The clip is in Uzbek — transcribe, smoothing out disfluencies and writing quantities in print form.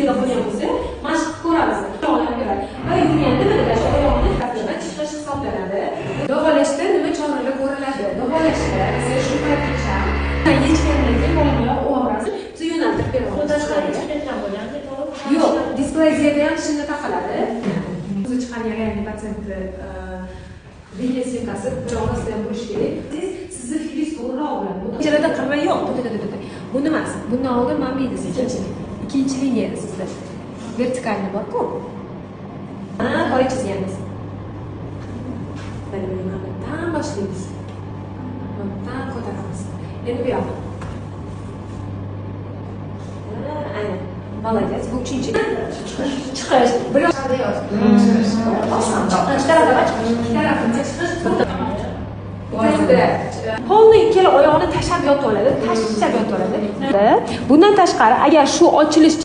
Displaziyada qolgan bo'lsa, mashq qilib ko'ramiz. Oyog'ini beradi. Va yurganda mana shu oyog'ini taraflama chiqish hisoblanadi. Davolashda nima choralar ko'riladi? Davolashda biz shu paytgacha yechgandan keyin bolani oyog'i o'g'rasi biz yo'naltirib beramiz. Yo'q, displaziyada ham shunda taqaladi. O'zi chiqargan реальный patsientni video съёмка si orasida ham bo'lishi kerak. Siz, sizni fikringiz to'g'riroq bo'ladi. Bu ijarada qirra yo'q. To'xta, to'xta, to'xta. Bu emas. Bundan oldin mana bu edi sizda. Ikkinchi liniya edi sizda. Вертикальный bor-ku. Ha, boya chizganmiz. Mana, mana, mana bundan boshlaymiz. Bundan ko'taramiz. Endi bu yoq. Ha, aynan. Молодец. Bu uchinchi. Chiqish. Bir chiqish taraflama chiqish. Ikki taraflama chiqish. Bittasida полный ikkala oyog'ini tashlab yotib oladi, tashlab yotib oladi. Bundan tashqari, agar shu ochilish